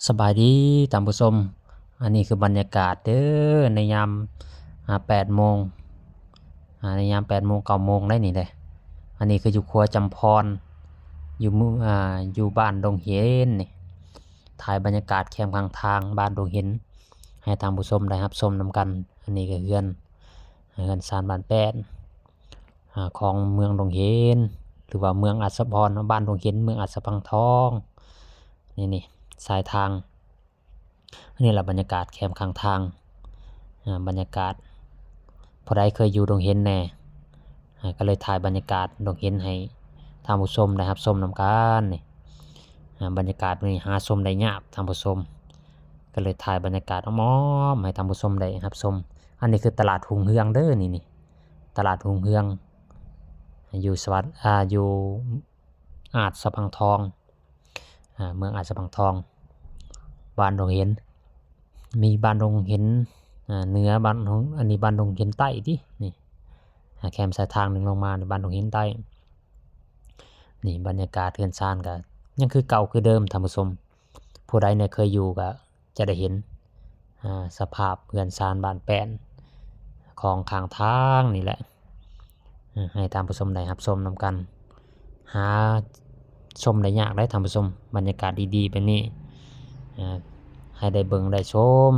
ສະບາຍດີທ່ານຜູ້ຊົມ, ອັນນີ້ຄືບັນຍາກາດເດີ ໃນຍາມ ອາ ແປດໂມງ ອາ ໃນຍາມແປດໂມງ ເກົ້າໂມງໄດ໋ນີ້ເດ້. ອັນນີ້ຄືຢູ່ຂົວຈຳພອນ ຢູ່ເມືອງ ອາ ຢູ່ບ້ານດົງເຫັນນີ້, ຖ່າຍບັນຍາກາດແຄມຂ້າງທາງບ້ານດົງເຫັນ ໃຫ້ທ່ານຜູ້ຊົມໄດ້ຮັບຊົມນຳກັນ. ອັນນີ້ກໍເຮືອນ ເຮືອນຊານບ້ານແປ້ນ ອາ ຂອງເມືອງດົງເຫັນ ຫຼືວ່າເມືອງອາດສະພອນເນາະ, ບ້ານດົງເຫັນ ເມືອງອາດສະພັງທອງ. ນີ້ ນີ້ ສາຍທາງ ນີ້ລະບັນຍາກາດແຄມຂ້າງທາງ ອາ ບັນຍາກາດ ຜູ້ໃດເຄີຍຢູ່ດົງເຫັນແດ່ ອາ ກໍເລີຍຖ່າຍບັນຍາກາດດົງເຫັນໃຫ້ທ່ານຜູ້ຊົມໄດ້ຮັບຊົມນຳກັນນີ້. ອາ ບັນຍາກາດນີ້ຫາຊົມໄດ້ຍາກທ່ານຜູ້ຊົມ, ກໍເລີຍຖ່າຍບັນຍາກາດອ້ອມໆໃຫ້ທ່ານຜູ້ຊົມໄດ້ຮັບຊົມ. ອັນນີ້ຄືຕະຫຼາດຮຸ່ງເຮືອງເດີ ນີ້ ນີ້ ຕະຫຼາດຮຸ່ງເຮືອງ ຢູ່ສະຫວັດ ອາ ຢູ່ອາດສະພັງທອງ ອາ ເມືອງອາດສະພັງທອງ ບ້ານດົງເຫັນ ມີບ້ານດົງເຫັນ ອາ ເໜືອ ບ້ານ ອັນນີ້ບ້ານດົງເຫັນໃຕ້ຕິ ນີ້ ອາ ແຄມສາຍທາງໜຶ່ງລົງມານີ້ ບ້ານດົງເຫັນໃຕ້. ນີ້ບັນຍາກາດເຮືອນຊານກໍຍັງຄືເກົ່າຄືເດີມທ່ານຜູ້ຊົມ, ຜູ້ໃດແດ່ເຄີຍຢູ່ກໍ ຈະໄດ້ເຫັນ ອາ ສະພາບເຮືອນຊານບ້ານແປ້ນຂອງຂ້າງທາງນີ້ແຫຼະ ໃຫ້ທ່ານຜູ້ຊົມໄດ້ຮັບຊົມນຳກັນ. ຫາຊົມໄດ້ຍາກເດ້ທ່ານຜູ້ຊົມ, ບັນຍາກາດດີໆແບບນີ້ ໃຫ້ໄດ້ເບິ່ງໄດ້ຊົມ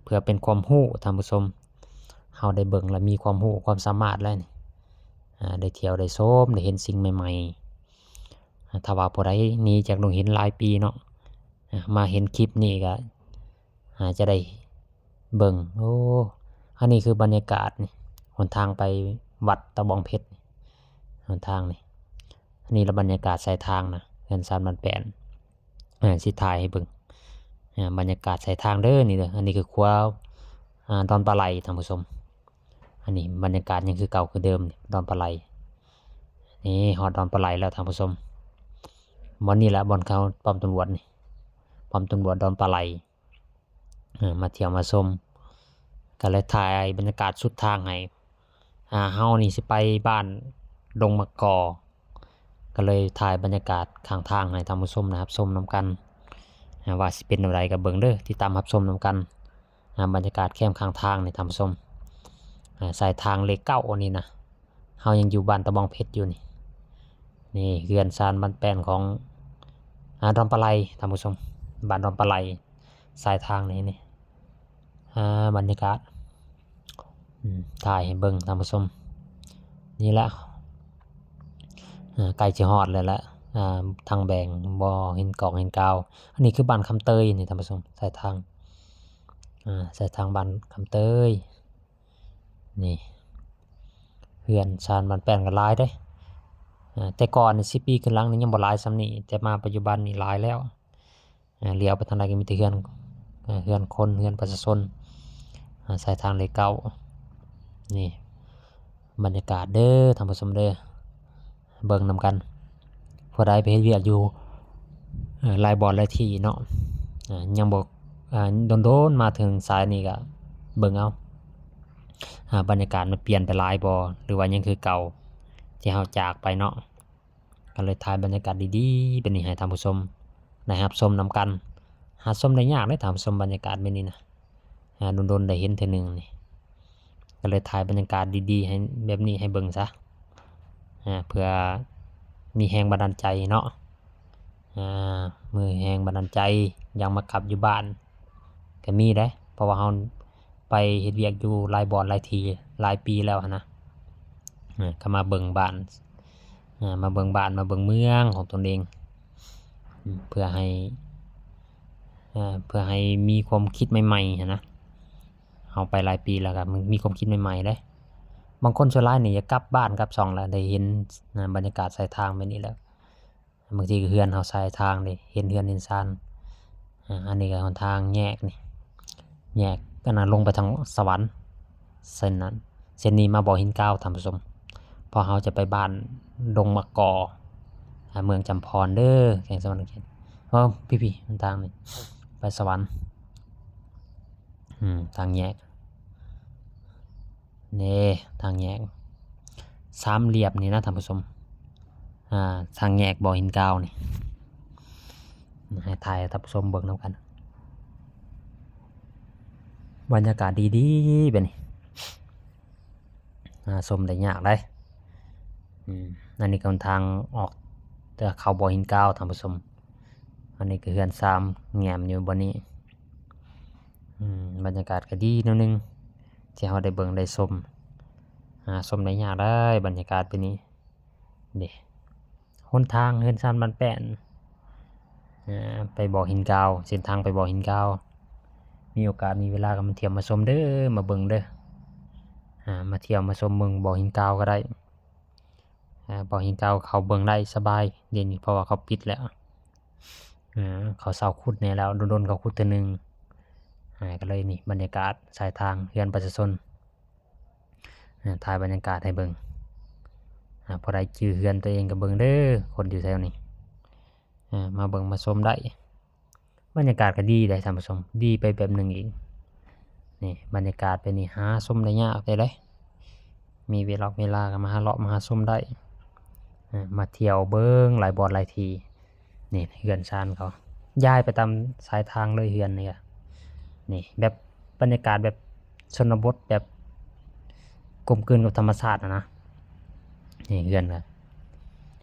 ເພື່ອເປັນຄວາມຮູ້ທ່ານຜູ້ຊົມ. ເຮົາໄດ້ເບິ່ງແລ້ວມີຄວາມຮູ້ຄວາມສາມາດແລ້ວນີ້ ໄດ້ທ່ຽວໄດ້ຊົມ ໄດ້ເຫັນສິ່ງໃໝ່ໆ. ຖ້າວ່າຜູ້ໃດໜີຈາກດົງເຫັນຫຼາຍປີເນາະ ມາເຫັນຄລິບນີ້ກໍ ອາ ຈະໄດ້ເບິ່ງ. ໂອ້ ອັນນີ້ຄືບັນຍາກາດນີ້ ຫົນທາງໄປວັດຕະບອງເພັດ ຫົນທາງນີ້. ອັນນີ້ລະບັນຍາກາດສາຍທາງນະ ເຮືອນຊານບ້ານແປ້ນ ອາ ຊິຖ່າຍໃຫ້ເບິ່ງ ອາ ບັນຍາກາດສາຍທາງເດີ ນີ້ເດີ. ອັນນີ້ຄືຂົວ ອາ ດອນປາໄຫຼທ່ານຜູ້ຊົມ. ອັນນີ້ບັນຍາກາດຍັງຄືເກົ່າຄືເດີມ ດອນປາໄຫຼ. ນີ້ຮອດດອນປາໄຫຼແລ້ວທ່ານຜູ້ຊົມ. ບ່ອນນີ້ແຫຼະ ບ່ອນເຂົາປ້ອມຕຳຫຼວດນີ້ ປ້ອມຕຳຫຼວດດອນປາໄຫຼ. ເອີ ມາທ່ຽວມາຊົມ ກໍເລີຍຖ່າຍບັນຍາກາດສຸດທາງໃຫ້. ອາ ເຮົານີ້ຊິໄປບ້ານດົງໝາກກໍ ກໍເລີຍຖ່າຍບັນຍາກາດຂ້າງທາງໃຫ້ທ່ານຜູ້ຊົມໄດ້ຮັບຊົມນຳກັນ. ອາ ວ່າຊິເປັນແນວໃດກໍເບິ່ງເດີ ຕິດຕາມຮັບຊົມນຳກັນ. ອາ ບັນຍາກາດແຄມຂ້າງທາງນີ້ທ່ານຜູ້ຊົມ ອາ ສາຍທາງເລກເກົ້ານີ້ນະ ເຮົາຍັງຢູ່ບ້ານຕະບອງເພັດຢູ່ນີ້. ນີ້ເຮືອນຊານບ້ານແປ້ນຂອງ ອາ ດອນປາໄຫຼທ່ານຜູ້ຊົມ, ບ້ານດອນປາໄຫຼ ສາຍທາງນີ້ ນີ້ ອາ ບັນຍາກາດ ອາ ຖ່າຍໃຫ້ເບິ່ງທ່ານຜູ້ຊົມ. ນີ້ແຫຼະ ອາ ໃກ້ຊິຮອດແລ້ວລະ ອາ ທາງແບ່ງບໍ່ເຫັນກອກເຫັນກາວ. ອັນນີ້ຄືບ້ານຄຳເຕີຍນີ້ທ່ານຜູ້ຊົມ ສາຍທາງ ອາ ສາຍທາງບ້ານຄຳເຕີຍ. ນີ້ເຮືອນຊານບ້ານແປ້ນກໍຫຼາຍເດ້. ອາ ແຕ່ກ່ອນນີ້ ສິບປີຂຶ້ນຫຼັງນີ້ຍັງບໍ່ຫຼາຍສ່ຳນີ້ ແຕ່ມາປັດຈຸບັນນີ້ຫຼາຍແລ້ວ. ອາ ຫຼຽວໄປທາງໃດກໍມີແຕ່ເຮືອນ ເຮືອນຄົນ ເຮືອນປະຊາຊົນ ອາ ສາຍທາງເລກເກົ້າ. ນີ້ບັນຍາກາດເດີທ່ານຜູ້ຊົມເດີ. ເບິ່ງນຳກັນ ຜູ້ໃດໄປເຮັດວຽກຢູ່ ເອີ ຫຼາຍບ່ອນຫຼາຍທີ່ເນາະ ອາ ຍັງບໍ່ ອາ ດົນໆມາເຖິງສາຍນີ້ກໍເບິ່ງເອົາ ອາ ບັນຍາກາດມັນປ່ຽນໄປຫຼາຍບໍ່ ຫຼືວ່າຍັງຄືເກົ່າທີ່ເຮົາຈາກໄປເນາະ. ກໍເລີຍຖ່າຍບັນຍາກາດດີໆແບບນີ້ໃຫ້ທ່ານຜູ້ຊົມໄດ້ຮັບຊົມນຳກັນ. ຫາຊົມໄດ້ຍາກເດ້ທ່ານຜູ້ຊົມ ບັນຍາກາດແບບນີ້ນະ. ອາ ດົນໆໄດ້ເຫັນເທື່ອໜຶ່ງນີ້ ກໍເລີຍຖ່າຍບັນຍາກາດດີໆໃຫ້ ແບບນີ້ໃຫ້ເບິ່ງຊະ ອາ ເພື່ອມີແຮງບັນດານໃຈເນາະ ອາ ມີແຮງບັນດານໃຈຢາກມາກັບຢູ່ບ້ານກໍມີເດ້ ເພາະວ່າເຮົາໄປເຮັດວຽກຢູ່ຫຼາຍບ່ອນຫຼາຍທີ່ຫຼາຍປີແລ້ວຫັ້ນນະ ອາ ກໍມາເບິ່ງບ້ານ ອາ ມາເບິ່ງບ້ານ ມາເບິ່ງເມືອງຂອງຕົນເອງ ເພື່ອໃຫ້ ເພື່ອໃຫ້ມີຄວາມຄິດໃໝ່ໆຫັ້ນນະ. ເຮົາໄປຫຼາຍປີແລ້ວກໍມີຄວາມຄິດໃໝ່ໆເດ້. ບາງຄົນສ່ວນຫຼາຍນີ້ຢາກກັບບ້ານກັບຊ່ອງແລ້ວ ໄດ້ເຫັນ ນະ ບັນຍາກາດສາຍທາງແບບນີ້ແລ້ວ. ບາງທີກໍເຮືອນເຮົາສາຍທາງເດ້ ເຫັນເຮືອນເຫັນຊານ. ອາ ອັນນີ້ກໍຫົນທາງແຍກນີ້ ແຍກອັນນັ້ນລົງໄປທາງສະຫວັນ ເສັ້ນນັ້ນ ເສັ້ນນີ້ມາບໍ່ຫີນກາວທ່ານຜູ້ຊົມ ເພາະເຮົາຈະໄປບ້ານດົງໝາກກໍ ອາ ເມືອງຈຳພອນເດີ ແຂວງສະຫວັນນະເຂດ. ເອີ ພີ້ໆ ຫົນທາງນີ້ໄປສະຫວັນ ອືມ ທາງແຍກ ນີ້ທາງແຍກສາມຫຼ່ຽມນີ້ນະທ່ານຜູ້ຊົມ ອາ ທາງແຍກບໍ່ຫີນກາວນີ້. ໃຫ້ຖ່າຍໃຫ້ທ່ານຜູ້ຊົມເບິ່ງນຳກັນ. ບັນຍາກາດດີໆ ແບບນີ້ ຫາຊົມໄດ້ຍາກໃດ໋. ອັນນີ້ກໍທາງອອກ ແຕ່ເຂົ້າບໍ່ຫີນກາວທ່ານຜູ້ຊົມ. ອັນນີ້ກໍເຮືອນຊານແງມຢູ່ບ່ອນນີ້. ອືມ ບັນຍາກາດກໍດີແນວໜຶ່ງ ທີ່ເຮົາໄດ້ເບິ່ງໄດ້ຊົມ. ຫາຊົມໄດ້ຍາກໃດ໋ ບັນຍາກາດແບບນີ້. ເດ້ ຫົນທາງເຮືອນຊານບ້ານແປ້ນ ເອີ ໄປບໍ່ຫີນກາວ, ເສັ້ນທາງໄປບໍ່ຫີນກາວ. ມີໂອກາດມີເວລາກໍມາທ່ຽວມາຊົມເດີ ມາເບິ່ງເດີ. ອາ ມາທ່ຽວມາຊົມເບິ່ງບໍ່ຫີນກາວກໍໄດ້. ອາ ບໍ່ຫີນກາວເຂົ້າເບິ່ງໄດ້ສະບາຍດຽວນີ້ ເພາະວ່າເຂົາປິດແລ້ວ. ອາ ເຂົາເຊົາຂຸດແດ່ແລ້ວ, ດົນໆເຂົາຂຸດເທື່ອໜຶ່ງ. ອາ ກໍເລີຍນີ້ ບັນຍາກາດຊາຍທາງເຮືອນປະຊາຊົນ. ອາ ຖ່າຍບັນຍາກາດໃຫ້ເບິ່ງ. ອາ ຜູ້ໃດຈື່ເຮືອນຕົວເອງກໍເບິ່ງເດີ ຄົນຢູ່ແຖວນີ້. ອາ ມາເບິ່ງມາຊົມໄດ້. ບັນຍາກາດກໍດີເດ້ທ່ານຜູ້ຊົມ, ດີໄປແບບໜຶ່ງອີກ. ນີ້ບັນຍາກາດແບບນີ້ຫາຊົມໄດ້ຍາກເດ້. ມີເວລາເວລາກໍມາຫາເລາະມາຫາຊົມໄດ້. ອາ ມາທ່ຽວເບິ່ງຫຼາຍບ່ອນຫຼາຍທີ່. ນີ້ເຮືອນຊານເຂົາ ຍ້າຍໄປຕາມສາຍທາງເລີຍເຮືອນນີ້ກະ. ນີ້ແບບບັນຍາກາດແບບຊົນນະບົດ ແບບກົມກືນກັບທຳມະຊາດຫັ້ນນະ. ນີ້ເຮືອນກະ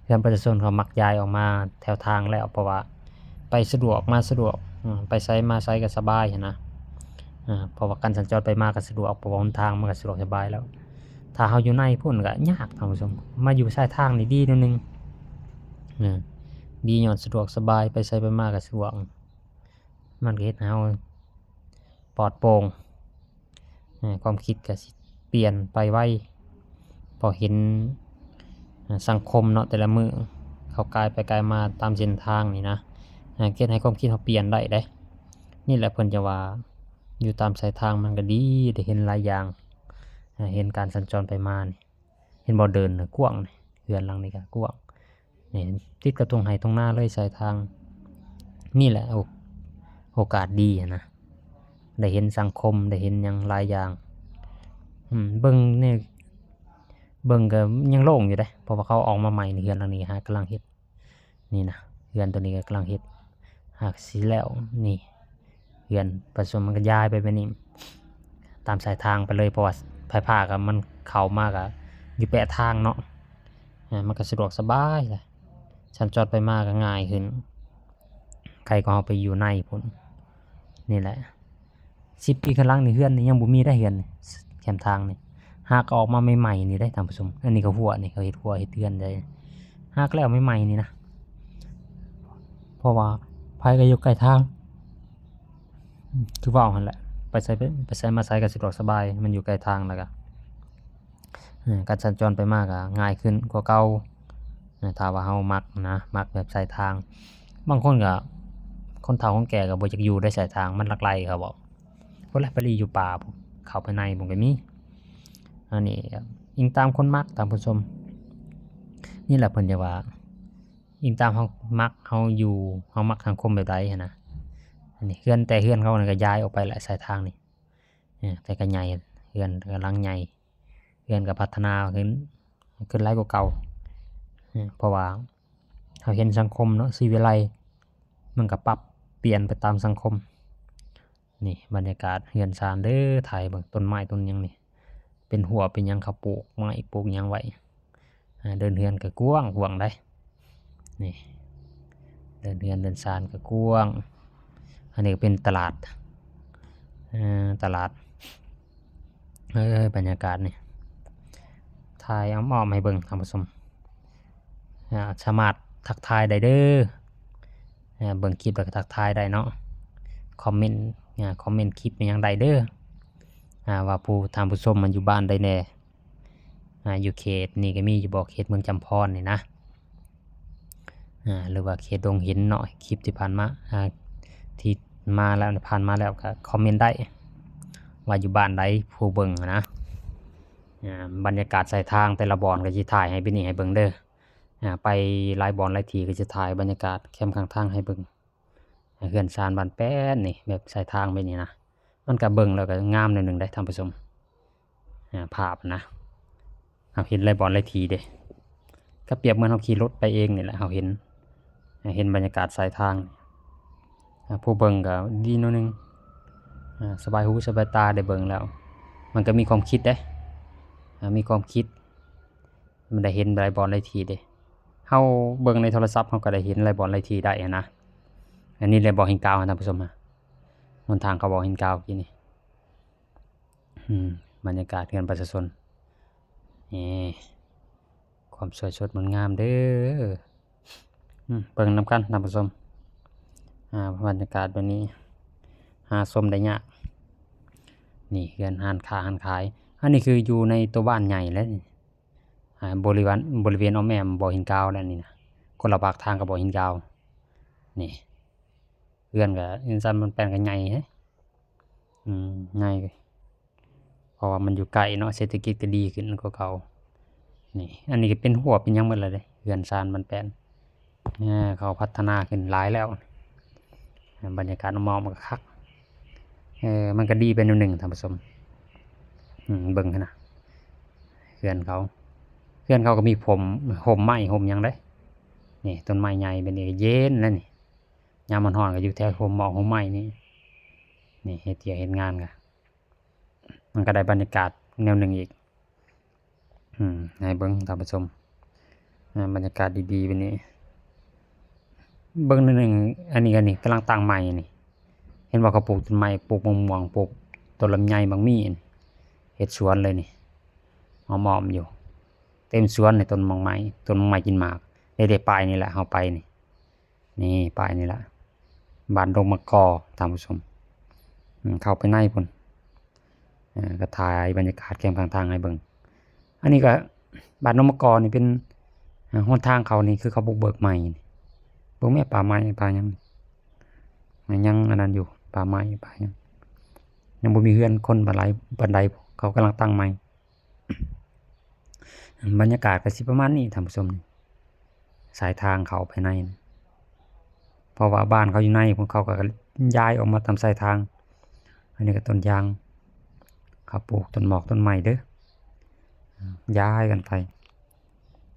ເຮືອນປະຊາຊົນເຂົາມັກຍ້າຍອອກມາແຖວທາງແລ້ວ ເພາະວ່າໄປສະດວກມາສະດວກ ອາ ໄປໃສມາໃສກໍສະບາຍຫັ້ນນະ. ອາ ເພາະວ່າການສັນຈອນໄປມາກໍສະດວກ ເພາະວ່າຫົນທາງມັນກໍສະດວກສະບາຍແລ້ວ. ຖ້າເຮົາຢູ່ໃນພຸ້ນກໍຍາກທ່ານຜູ້ຊົມ, ມາຢູ່ຊາຍທາງນີ້ດີແນວໜຶ່ງ. ອາ ດີຍ້ອນສະດວກສະບາຍ ໄປໃສໄປມາກໍສະດວກ. ມັນກໍເຮັດໃຫ້ເຮົາປອດໂປ່ງ, ເອີ ຄວາມຄິດກໍຊິປ່ຽນໄປໄວ ເພາະເຫັນ ເອີ ສັງຄົມເນາະ ແຕ່ລະມື້ເຂົາກາຍໄປກາຍມາຕາມເສັ້ນທາງນີ້ນະ. ເອີ ເຮັດໃຫ້ຄວາມຄິດເຮົາປ່ຽນໄດ້ເດ້. ນີ້ແຫຼະເພິ່ນຈະວ່າ ຢູ່ຕາມສາຍທາງມັນກໍດີ ໄດ້ເຫັນຫຼາຍຢ່າງ, ເອີ ເຫັນການສັນຈອນໄປມານີ້. ເຫັນບໍ່ ເດີ່ນກວ້າງນີ້ ເຮືອນຫຼັງນີ້ກໍກວ້າງ. ນີ້ຕິດກັບທົ່ງໄຮ່ທົ່ງນາເລີຍສາຍທາງ. ນີ້ແຫຼະໂອ ໂອກາດດີຫັ້ນນະ, ໄດ້ເຫັນສັງຄົມ ໄດ້ເຫັນຫຍັງຫຼາຍຢ່າງ. ອືມ ເບິ່ງນີ້ ເບິ່ງກໍຍັງໂລ່ງຢູ່ເດ້ ເພາະວ່າເຂົາອອກມາໃໝ່ນີ້ ເຮືອນຫຼັງນີ້ຫາກຳລັງເຮັດ. ນີ້ນະ ເຮືອນໂຕນີ້ກໍກຳລັງເຮັດ ຫາກຊິແລ້ວ. ນີ້ເຮືອນປະຊາຊົນມັນກໍຍ້າຍໄປແບບນີ້ ຕາມສາຍທາງໄປເລີຍ ເພາະວ່າໄຟຟ້າກໍມັນເຂົ້າມາກໍຢູ່ແປະທາງເນາະ. ອາ ມັນກໍສະດວກສະບາຍແຫຼະ, ສັນຈອນໄປມາກໍງ່າຍຂຶ້ນ ໄກກວ່າເຮົາໄປຢູ່ໃນພຸ້ນ. ນີ້ແຫຼະ ສິບປີຂ້າງຫຼັງນີ້ ເຮືອນນີ້ຍັງບໍ່ມີໄດ໋ ເຮືອນນີ້ ແຄມທາງນີ້ ຫາກອອກມາໃໝ່ໆນີ້ໄດ໋ທ່ານຜູ້ຊົມ. ອັນນີ້ກໍຮົ້ວນີ້ ເຂົາເຮັດຮົ້ວເຮັດເຮືອນໄດ້ ຫາກແລ້ວໃໝ່ໆນີ້ນະ. ເພາະວ່າໃຜກໍຢູ່ໃກ້ທາງ ຄືເວົ້າຫັ້ນແຫຼະ ໄປໃສ ໄປໃສມາໃສກໍສະດວກສະບາຍ ມັນຢູ່ໃກ້ທາງ ແລ້ວກໍ ເອີ ການສັນຈອນໄປມາກໍງ່າຍຂຶ້ນກວ່າເກົ່າ ເອີ ຖ້າວ່າເຮົາມັກນະ ມັກແບບສາຍທາງ. ບາງຄົນກໍ ຄົນເຖົ້າຄົນແກ່ກໍບໍ່ຢາກຢູ່ໃນສາຍທາງ ມັນລັກໄຫຼເຂົາເວົ້າ. ພຸ້ນແຫຼະ ໄປລີ້ຢູ່ປ່າພຸ້ນ ເຂົ້າໄປໃນພຸ້ນກໍມີ. ອັນນີ້ອີງຕາມຄົນມັກທ່ານຜູ້ຊົມ. ນີ້ແຫຼະເພິ່ນຈະວ່າ ອີງຕາມເຮົາມັກ ເຮົາຢູ່ ເຮົາມັກສັງຄົມແບບໃດຫັ້ນນະ. ອັນນີ້ເຮືອນ ແຕ່ເຮືອນເຂົານີ້ກໍຍ້າຍອອກໄປແຫຼະ ສາຍທາງນີ້ ເອີ ແຕ່ກໍໃຫຍ່ ເຮືອນກໍຫຼັງໃຫຍ່ ເຮືອນກໍພັດທະນາຂຶ້ນ ຂຶ້ນຫຼາຍກວ່າເກົ່າ ເພາະວ່າເຮົາເຫັນສັງຄົມເນາະ ຊີວິໄລ ມັນກໍປັບປ່ຽນໄປຕາມສັງຄົມ. ນີ້ບັນຍາກາດເຮືອນຊານເດີ ຖ່າຍເບິ່ງຕົ້ນໄມ້ຕົ້ນຫຍັງນີ້ ເປັນຮົ້ວເປັນຫຍັງ ເຂົາປູກໄມ້ປູກຫຍັງໄວ້. ອາ ເດີ່ນເຮືອນກໍກວ້າງ ກວ້າງໃດ໋ ນີ້ ເດີ່ນເຮືອນເດີ່ນຊານກໍກວ້າງ. ອັນນີ້ກໍເປັນຕະຫຼາດ ເອີ ຕະຫຼາດ ເອີ ບັນຍາກາດນີ້ ຖ່າຍອ້ອມໆໃຫ້ເບິ່ງທ່ານຜູ້ຊົມ. ອາ ສາມາດທັກທາຍໄດ້ເດີ ອາ ເບິ່ງຄລິບແລ້ວກໍທັກທາຍໄດ້ເນາະ ຄອມເມັນ ອາ ຄອມເມັນຄລິບຫຍັງໄດ້ເດີ ອາ ວ່າຜູ້ ທ່ານຜູ້ຊົມມັນຢູ່ບ້ານໃດແດ່. ອາ ຢູ່ເຂດນີ້ກໍມີຢູ່ບໍ່ ເຂດເມືອງຈຳພອນນີ້ນະ ອາ ຫຼືວ່າເຂດດົງເຫັນເນາະ. ຄລິບທີ່ຜ່ານມາ ອາ ທີ່ມາແລ້ວ ຜ່ານມາແລ້ວກໍຄອມເມັນໄດ້ ວ່າຢູ່ບ້ານໃດ ຜູ້ເບິ່ງນະ. ອາ ບັນຍາກາດສາຍທາງແຕ່ລະບ່ອນກໍຊິຖ່າຍໃຫ້ເບິ່ງນີ້ ໃຫ້ເບິ່ງເດີ. ອາ ໄປຫຼາຍບ່ອນຫຼາຍທີ່ກໍຊິຖ່າຍບັນຍາກາດແຄມຂ້າງທາງໃຫ້ເບິ່ງ. ເຮືອນຊານບ້ານແປ້ນນີ້ ແບບສາຍທາງແບບນີ້ນະ ມັນກໍເບິ່ງແລ້ວກໍງາມແນວໜຶ່ງໄດ໋ທ່ານຜູ້ຊົມ. ອາ ພາບນະ ເຮົາເຫັນຫຼາຍບ່ອນຫຼາຍທີ່ເດ້ ກໍປຽບເໝືອນເຮົາຂີ່ລົດໄປເອງນີ້ແຫຼະ ເຮົາເຫັນ ເຫັນບັນຍາກາດສາຍທາງ. ອ່າ ຜູ້ເບິ່ງກໍດີໜ້ອຍໜຶ່ງ ອ່າ ສະບາຍຫູສະບາຍຕາໄດ້ເບິ່ງແລ້ວ ມັນກໍມີຄວາມຄິດເດ້ ອ່າ ມີຄວາມຄິດ ມັນໄດ້ເຫັນຫຼາຍບ່ອນຫຼາຍທີ່ເດ້ ເຮົາເບິ່ງໃນໂທລະສັບ ເຮົາກໍໄດ້ເຫັນຫຼາຍບ່ອນຫຼາຍທີ່ໄດ້ຫັ້ນນະ. ອັນນີ້ແຫຼະບໍ່ເຫັນກາວ ທ່ານຜູ້ຊົມ ຫົນທາງເຂົ້າບໍ່ເຫັນກາວກີ້ນີ້ ອືມ ບັນຍາກາດເຮືອນປະຊາຊົນ ນີ້ ຄວາມສວຍສົດງົດງາມເດີ ອືມ ເບິ່ງນຳກັນທ່ານຜູ້ຊົມ ອ່າ ບັນຍາກາດແບບນີ້ຫາຊົມໄດ້ຍາກ ນີ້ເຮືອນຮ້ານຄ້າຮ້ານຂາຍ ອັນນີ້ຄືຢູ່ໃນຕົວບ້ານໃຫຍ່ແລ້ວນີ້ ອ່າ ບໍລິວານ ບໍລິເວນອ້ອມແອ້ມບໍ່ເຫັນກາວແລ້ວນີ້ນະ ຄົນລະປາກທາງກັບບໍ່ເຫັນກາວ ນີ້ ເຮືອນກໍເຮືອນຊານບ້ານແປ້ນກໍໃຫຍ່ເດ້ ອືມ ໃຫຍ່ ເພາະວ່າມັນຢູ່ໃກ້ເນາະ ເສດຖະກິດກໍດີຂຶ້ນກວ່າເກົ່າ ນີ້ ອັນນີ້ກໍເປັນຮົ້ວເປັນຫຍັງໝົດແລ້ວເດ້ ເຮືອນຊານບ້ານແປ້ນ ເອີ ເຂົາພັດທະນາຂຶ້ນຫຼາຍແລ້ວ ບັນຍາກາດອ້ອມໆມັນກໍຄັກ ເອີ ມັນກໍດີໄປແນວໜຶ່ງທ່ານຜູ້ຊົມ ອືມ ເບິ່ງຫັ້ນນະ ເຮືອນເຂົາ ເຮືອນເຂົາກໍມີພົມ ຮົ່ມໄມ້ຮົ່ມຫຍັງເດ້ ນີ້ ຕົ້ນໄມ້ໃຫຍ່ແບບນີ້ກໍເຢັນແລ້ວນີ້ ຍາມມັນຮ້ອນກໍຢູ່ແຖວຮົ່ມໝອກຮົ່ມໄມ້ນີ້ ນີ້ເຮັດວຽກເຮັດງານກໍ ມັນກໍໄດ້ບັນຍາກາດແນວໜຶ່ງອີກ ອືມ ໃຫ້ເບິ່ງທ່ານຜູ້ຊົມ ອ່າ ບັນຍາກາດດີໆແບບນີ້ ເບິ່ງໜ້ອຍໜຶ່ງ ອັນນີ້ ອັນນີ້ກຳລັງຕັ້ງໃໝ່ນີ້ ເຫັນບໍ່ ເຂົາປູກຕົ້ນໄມ້ ປູກມະມ່ວງ ປູກຕົ້ນລຳໄຍ ບັກມີ່ ເຮັດສວນເລີຍນີ້ ອ້ອມໆຢູ່ ເຕັມສວນນີ້ ຕົ້ນໝາກໄມ້ ຕົ້ນໝາກໄມ້ກິນໝາກ ເດ້ໆ ປ້າຍນີ້ແຫຼະ ເຮົາໄປນີ້ ນີ້ປ້າຍນີ້ລະ ບ້ານດົງໝາກກໍ ທ່ານຜູ້ຊົມ ອືມ ເຂົ້າໄປໃນພຸ້ນ ເອີ ກໍຖ່າຍບັນຍາກາດແຄມຂ້າງທາງໃຫ້ເບິ່ງ ອັນນີ້ກໍບ້ານດົງໝາກກໍນີ້ເປັນ ຫົນທາງເຂົ້ານີ້ຄືເຂົາບຸກເບີກໃໝ່ ເບິ່ງແມ້ ປ່າໄມ້ປ່າຫຍັງ ມັນຍັງອັນນັ້ນຢູ່ ປ່າໄມ້ປ່າຫຍັງ ຍັງບໍ່ມີເຮືອນຄົນປານໃດ ປານໃດ ເຂົາກຳລັງຕັ້ງໃໝ່. ບັນຍາກາດກໍຊິປະມານນີ້ທ່ານຜູ້ຊົມ ສາຍທາງເຂົ້າໄປໃນ ເພາະວ່າບ້ານເຂົາຢູ່ໃນ ພວກເຂົາກໍຍ້າຍອອກມາຕາມສາຍທາງ ອັນນີ້ກໍຕົ້ນຢາງ ເຂົາປູກຕົ້ນໝອກຕົ້ນໄມ້ເດີ ຍ້າຍກັນໄປ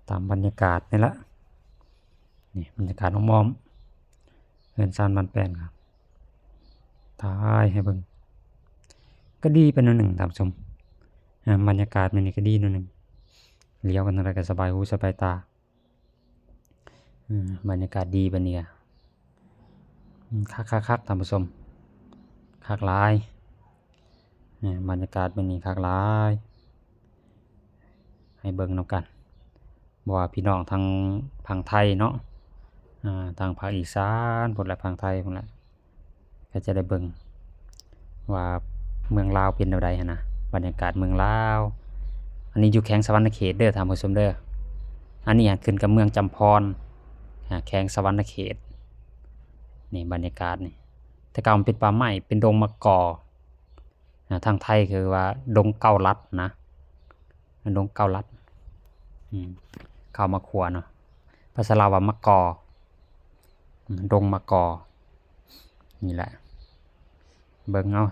ຕາມບັນຍາກາດນີ້ລະ ນີ້ບັນຍາກາດອ້ອມໆ ເຮືອນຊານບ້ານແປ້ນ ຖ່າຍໃຫ້ເບິ່ງ ກໍດີໄປໜ້ອຍໜຶ່ງທ່ານຜູ້ຊົມ ອ່າ ບັນຍາກາດມື້ນີ້ກໍດີໜ້ອຍໜຶ່ງ ຫຼຽວໄປທາງໃດກໍສະບາຍຫູສະບາຍຕາ ອືມ ບັນຍາກາດດີປານນີ້ ອືມ ຄັກໆໆ ທ່ານຜູ້ຊົມ ຄັກຫຼາຍ ນີ້ບັນຍາກາດມື້ນີ້ຄັກຫຼາຍ ໃຫ້ເບິ່ງນຳກັນ ບໍ່ວ່າພີ່ນ້ອງທາງຝັ່ງໄທເນາະ ອ່າ ທາງພາກອີສານພຸ້ນແຫຼະ ຝັ່ງໄທພຸ້ນແຫຼະ ກໍຈະໄດ້ເບິ່ງວ່າເມືອງລາວເປັນແນວໃດຫັ້ນນະ ບັນຍາກາດເມືອງລາວ ອັນນີ້ຢູ່ແຂວງສະຫວັນນະເຂດເດີທ່ານຜູ້ຊົມເດີ ອັນນີ້ຫາຂຶ້ນກັບເມືອງຈຳພອນ ອ່າ ແຂວງສະຫວັນນະເຂດ ນີ້ບັນຍາກາດນີ້ ແຕ່ເກົ່າມັນເປັນປ່າໄມ້ ເປັນດົງໝາກກໍ ອ່າ ທາງໄທຄືວ່າດົງເກົ້າລັດນະ ດົງເກົ້າລັດ ອືມ ເຂົ້າມາຂົວເນາະ ພາສາລາວວ່າໝາກກໍ ອືມ ດົງໝາກກໍ ນີ້ແຫຼະ ເບິ່ງເອົາ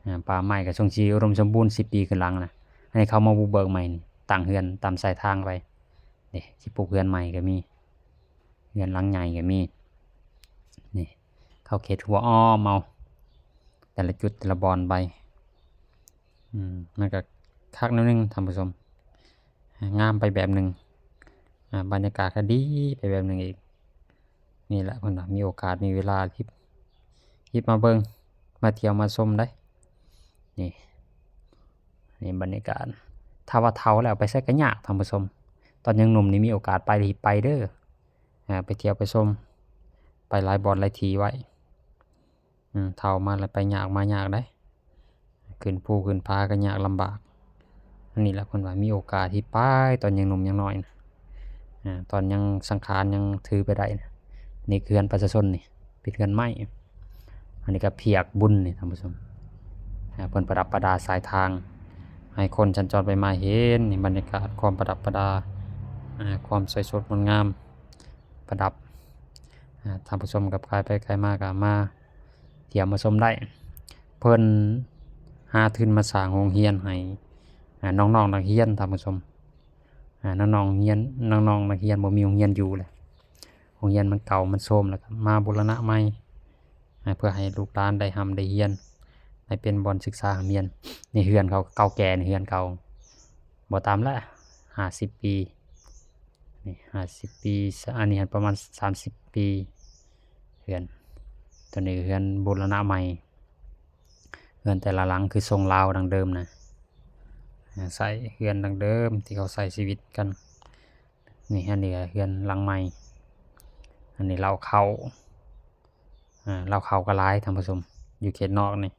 ອ່າ ປ່າໄມ້ກໍຊົງຊິອຸດົມສົມບູນສິບປີຂຶ້ນຫຼັງນະ ອັນນີ້ເຂົາມາບຸກເບີກໃໝ່ນີ້ ຕັ້ງເຮືອນຕາມສາຍທາງໄປ ເດ້ ຊິປຸກເຮືອນໃໝ່ກໍມີ ເຮືອນຫຼັງໃຫຍ່ກໍມີ ນີ້ ເຂົາເຂດຮົ້ວອ້ອມເອົາ ແຕ່ລະຈຸດແຕ່ລະບ່ອນໄປ ອືມ ມັນກໍຄັກແນວໜຶ່ງທ່ານຜູ້ຊົມ ງາມໄປແບບໜຶ່ງ ອ່າ ບັນຍາກາດກໍດີໄປແບບໜຶ່ງອີກ ນີ້ແຫຼະ ເພິ່ນວ່າມີໂອກາດມີເວລາທີ່ ທີ່ມາເບິ່ງ ມາທ່ຽວມາຊົມໄດ໋ ນີ້ ນີ້ບັນຍາກາດ ຖ້າວ່າເຖົ້າແລ້ວໄປໃສກໍຍາກທ່ານຜູ້ຊົມ ຕອນຍັງໜຸ່ມນີ້ມີໂອກາດໄປທີ່ໄປເດີ ອ່າ ໄປທ່ຽວໄປຊົມ ໄປຫຼາຍບ່ອນຫຼາຍທີ່ໄວ້ ອືມ ເຖົ້າມາແລ້ວໄປຍາກມາຍາກໄດ໋ ຂຶ້ນພູຂຶ້ນຜາກໍຍາກລຳບາກ ອັນນີ້ລະເພິ່ນວ່າມີໂອກາດທີ່ໄປຕອນຍັງໜຸ່ມຍັງນ້ອຍນະ ອ່າ ຕອນຍັງສັງຂານຍັງຖືໄປໄດ້ນະ ນີ້ເຮືອນປະຊາຊົນນີ້ ເປັນເຮືອນໄມ້ ອັນນີ້ກໍພຽກບຸນນີ້ທ່ານຜູ້ຊົມ ອ່າ ເພິ່ນປະດັບປະດາສາຍທາງ ໃຫ້ຄົນສັນຈອນໄປມາເຫັນ ນີ້ບັນຍາກາດຄວາມປະດັບປະດາ ອ່າ ຄວາມສວຍສົດງົດງາມ ປະດັບ ອ່າ ທ່ານຜູ້ຊົມກັບກາຍໄປກາຍມາກໍມາທ່ຽວມາຊົມໄດ້ ເພິ່ນຫາທຶນມາສ້າງໂຮງຮຽນໃຫ້ ອ່າ ນ້ອງໆນັກຮຽນ ທ່ານຜູ້ຊົມ ອ່າ ນ້ອງໆໂຮງຮຽນ ນ້ອງໆນັກຮຽນບໍ່ມີໂຮງຮຽນຢູ່ແລ້ວ ໂຮງຮຽນມັນເກົ່າມັນໂຊມ ແລ້ວກໍມາບູລະນະໃໝ່ ອ່າ ເພື່ອໃຫ້ລູກຫຼານໄດ້ຮ່ຳໄດ້ຮຽນ ໃຫ້ເປັນບ່ອນສຶກສາຮ່ຳຮຽນ. ນີ້ເຮືອນເຂົາເກົ່າແກ່ ນີ້ເຮືອນເກົ່າ ບໍ່ຕ່ຳລະຫ້າສິບປີ ນີ້ຫ້າສິບປີ ອັນນີ້ຫັ້ນປະມານສາມສິບປີ ເຮືອນ ໂຕນີ້ເຮືອນບູລະນະໃໝ່. ເຮືອນແຕ່ລະຫຼັງຄືຊົງລາວດັ້ງເດີມນະ ໃຊ້ເຮືອນດັ້ງເດີມທີ່ເຂົາໃຊ້ຊີວິດກັນ. ນີ້ ອັນນີ້ເຮືອນຫຼັງໃໝ່ ອັນນີ້ເລົ້າເຂົ້າ ອ່າ ເລົ້າເຂົ້າກໍຫຼາຍທ່ານຜູ້ຊົມ. ຢູ່ເຂດນອກນີ້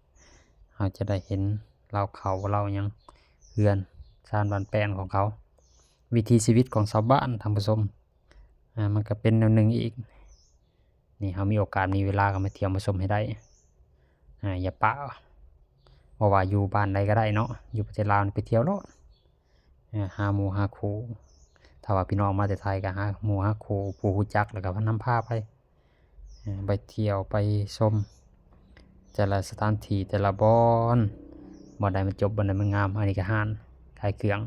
ເຮົາຈະໄດ້ເຫັນເລົ້າເຂົ້າເລົ້າຫຍັງ ເຮືອນຊານບ້ານແປ້ນຂອງເຂົາ ວິຖີຊີວິດຂອງຊາວບ້ານທ່ານຜູ້ຊົມ. ອ່າ ມັນກໍເປັນແນວໜຶ່ງອີກ. ນີ້ເຮົາມີໂອກາດມີເວລາກໍມາທ່ຽວມາຊົມໃຫ້ໄດ້ ອ່າ ຢ່າປະ ບໍ່ວ່າຢູ່ບ້ານໃດກໍໄດ້ເນາະ ຢູ່ປະເທດລາວນີ້ໄປທ່ຽວໂລດ ອ່າ ຫາໝູ່ຫາຄູ່. ຖ້າວ່າພີ່ນ້ອງມາແຕ່ໄທກໍຫາໝູ່ຫາຄູ່ ຜູ້ຮູ້ຈັກ ແລ້ວກໍນຳພາໄປ ອ່າ ໄປທ່ຽວໄປຊົມແຕ່ລະສະຖານທີ່ ແຕ່ລະບ່ອນ ບ່ອນໃດມັນຈົບ ບ່ອນໃດມັນງາມ. ອັນນີ້ກໍຮ້ານຂາຍເຄື່ອງ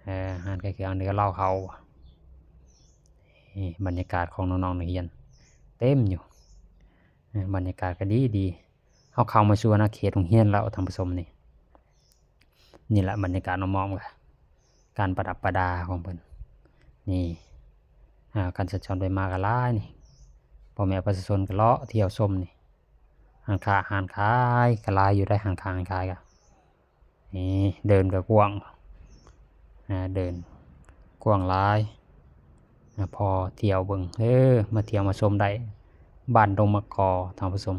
ເອີ ຮ້ານຂາຍເຄື່ອງ ອັນນີ້ກໍເລົ້າເຂົ້າ. ນີ້ບັນຍາກາດຂອງນ້ອງໆນັກຮຽນເຕັມຢູ່ ເອີ ບັນຍາກາດກໍດີໆ. ເຮົາເຂົ້າມາສູ່ອານາເຂດໂຮງຮຽນແລ້ວທ່ານຜູ້ຊົມ. ນີ້ ນີ້ລະບັນຍາກາດອ້ອມໆ ກະການປະດັບປະດາຂອງເພິ່ນ. ນີ້ ອ່າ ການສັນຈອນໄປມາກໍຫຼາຍນີ້ ພໍ່ແມ່ປະຊາຊົນກໍເລາະທ່ຽວຊົມນີ້ ຮ້ານຄ້າຮ້ານຂາຍກໍຫຼາຍຢູ່ໄດ໋ ຮ້ານຄ້າຮ້ານຂາຍກໍ ນີ້ເດີ່ນກໍກວ້າງ ອ່າ ເດີ່ນກວ້າງຫຼາຍ. ອ່າ ພໍທ່ຽວເບິ່ງ ເອີ ມາທ່ຽວມາຊົມໄດ້ ບ້ານດົງໝາກກໍທ່ານຜູ້ຊົມ.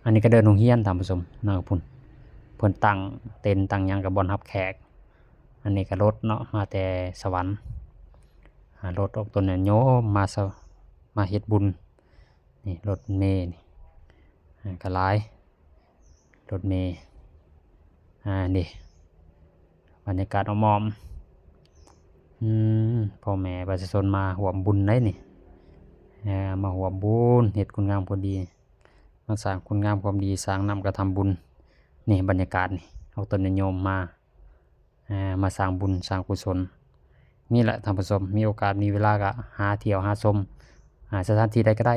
ອັນນີ້ກໍເດີ່ນໂຮງຮຽນທ່ານຜູ້ຊົມ ນັ້ນກໍພຸ້ນ ເພິ່ນຕັ້ງເຕັນຕັ້ງຫຍັງ ກໍບ່ອນຮັບແຂກ. ອັນນີ້ກໍລົດເນາະ ມາແຕ່ສະຫວັນ ອ່າ ລົດອອກຕົນຍາດໂຍມມາ ມາເຮັດບຸນ. ນີ້ລົດເມນີ້ ອ່າ ກໍຫຼາຍ ລົດເມ. ອ່າ ນີ້ບັນຍາກາດອ້ອມໆ ອືມ ພໍ່ແມ່ປະຊາຊົນມາຮ່ວມບຸນໄດ໋ນີ້ ເອີ ມາຮ່ວມບຸນ ເຮັດຄຸນງາມຄວາມດີ ມາສ້າງຄຸນງາມຄວາມດີ ສ້າງນ້ຳກະທຳບຸນ. ນີ້ບັນຍາກາດນີ້ ອອກຕົນຍາດໂຍມມາ ອ່າ ມາສ້າງບຸນສ້າງກຸສົນ. ນີ້ແຫຼະທ່ານຜູ້ຊົມ ມີໂອກາດມີເວລາກໍຫາທ່ຽວຫາຊົມ ອ່າ ສະຖານທີ່ໃດກໍໄດ້.